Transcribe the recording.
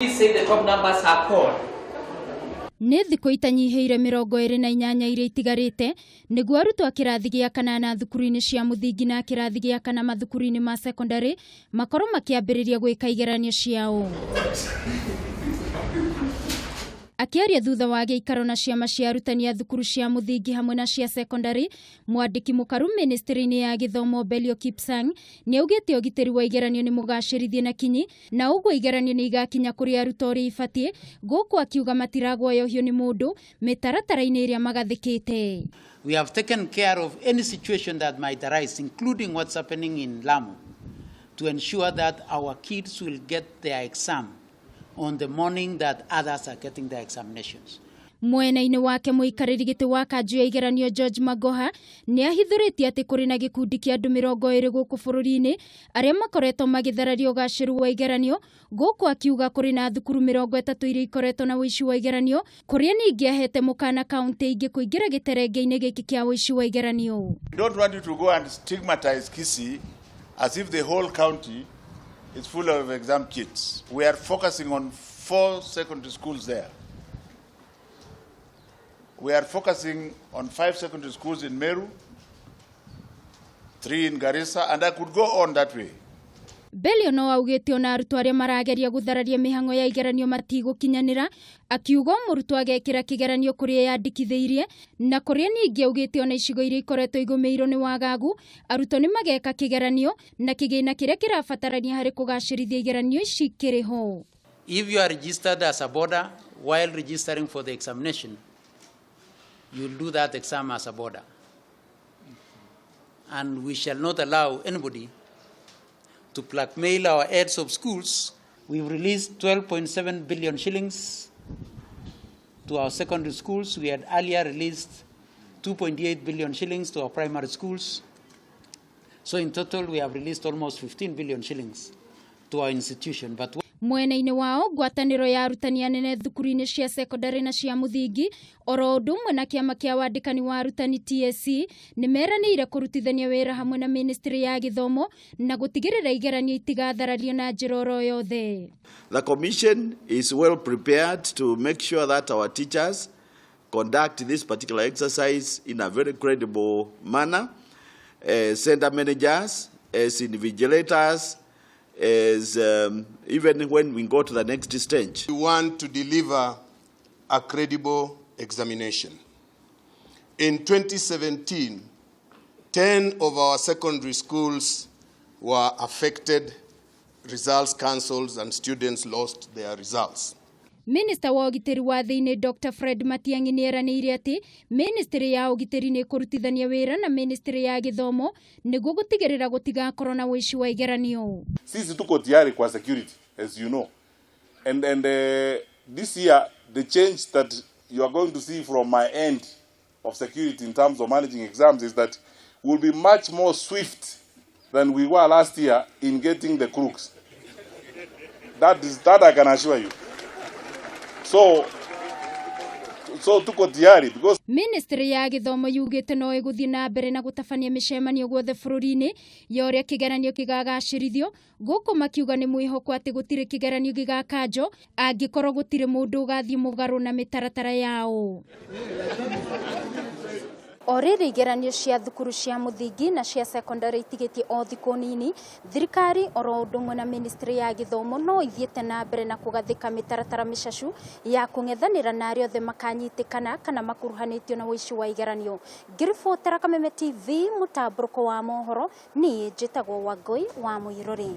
Please say the top numbers are called. Nĩ thikũ itanyihĩire 28 iria itigarĩte nĩguo arutwo a kĩrathi gĩa kanana thukuru-inĩ cia mũthingi na kĩrathi gĩa kana mathukuru-inĩ ma sekondarĩ makorwo makĩambĩrĩria gwĩka igeranio ciao. Akĩaria thutha wa gĩikaro na ciama cia arutani a thukuru cia mũthingi hamwe na cia sekondarĩ, mwandĩki mũkaru ministry-inĩ ya gĩthomo Belio Kipsang nĩ augĩte ũgitĩri wa igeranio nĩ mũgacĩrithie na kinyi na ũguo igeranio nĩ igakinya kũrĩ arutwo ũrĩa ibatiĩ, gũkũ akiuga matiraguoyohio nĩ mũndũ mĩtaratara-inĩ ĩrĩa magathĩkĩte. We have taken care of any situation that might arise, including what's happening in Lamu, to ensure that our kids will get their exam on the morning that others are getting their examinations. Mwena-inĩ wake mũikarĩri gĩtĩ wa kanjũ ya igeranio George Magoha nĩ ahithũrĩtie atĩ kũrĩ na gĩkundi kĩa andũ 20 gũkũ bũrũri-inĩ arĩa makoretwo magĩthararia ũgacĩru wa igeranio, gũkũ akiuga kũrĩ na thukuru 30 iria ikoretwo na ũici wa igeranio, kũrĩa ningĩ ahete mũkana kaunti ingĩ kũingĩra gĩterenge-inĩ gĩkĩ kĩa ũici wa igeranio. We don't want you to go and stigmatize Kisii as if the whole county is full of exam kits. We are focusing on 4 secondary schools there. We are focusing on 5 secondary schools in Meru, 3 in Garissa, and I could go on that way. Belio no augĩte ona arutwo arĩa marageria gũthararia mĩhang'o ya igeranio matigũkinyanĩra, akiuga o mũrutwo agekĩra kĩgeranio kũrĩa yandĩkithĩirie na kũrĩa ningĩ augĩte ona icigo iria ikoretwo igũmĩirwo nĩ wagagu, arutwo nĩ mageka kĩgeranio na kĩgĩna kĩrĩa kĩrabatarania harĩ kũgacĩrithia igeranio ici kĩrĩ ho. If you are registered as a boarder while registering for the examination, you'll do that exam as a boarder. And we shall not allow anybody to blackmail our heads of schools. We've released 12.7 billion shillings to our secondary schools. We had earlier released 2.8 billion shillings to our primary schools. So in total, we have released almost 15 billion shillings to our institution. But Mwena-inĩ wao ngwatanĩro ya arutani anene thukuru-inĩ cia sekondarĩ na cia mũthingi oro ũndũ ũmwe na kĩama kĩa wandĩkani wa arutani TSC nĩ meranĩire kũrutithania wĩra hamwe na ministry ya gĩthomo na gũtigĩrĩra igeranio itigatharario na njĩra oro yothe. The commission is well prepared to make sure that our teachers conduct this particular exercise in a very credible manner. Center managers, as invigilators, as even when we go to the next stage. We want to deliver a credible examination. In 2017, 10 of our secondary schools were affected, results cancelled, and students lost their results. Minista wa ũgitĩri wa thĩinĩ Dr. Fred Matiang'i nĩ eranĩire atĩ ministry ya ũgitĩri nĩ ĩkũrutithania wĩra na ministry ya gĩthomo nĩguo gũtigĩrĩra gũtigakorwo na ũici wa igeranio. Sisi tuko tayari kwa security, as you know, and this year the change that you are going to see from my end of security in terms of managing exams is that we'll be much more swift than we were last year in getting the crooks. That is that I can assure you. So tuko tayari because Ministry ya gĩthomo yugĩte no ĩgũthiĩ na mbere na gũtabania mĩcemanio guothe bũrũri-inĩ ya ũrĩa kĩgeranio kĩgagacĩrithio, gũkũ makiuga nĩ mwĩhoko atĩ gũtirĩ kĩgeranio gĩgakanjwo angĩkorwo gũtirĩ mũndũ ũgathiĩ mũgarũ na mĩtaratara yao. O rĩrĩ igeranio cia thukuru cia mũthingi na cia sekondarĩ itigĩtie o thikũ nini, thirikari oro ũndũ ũmwe na ministry ya gĩthomo no ithiĩte na mbere na kũgathĩka mĩtaratara mĩcacu ya kũng'ethanĩra na arĩa othe makanyitĩkana kana makuruhanĩtio na ũici wa igeranio. Ngĩribotera Kameme TV mũtambũrũko wa mohoro, niĩ njĩtagwo Wangũi wa Mũirũrĩ.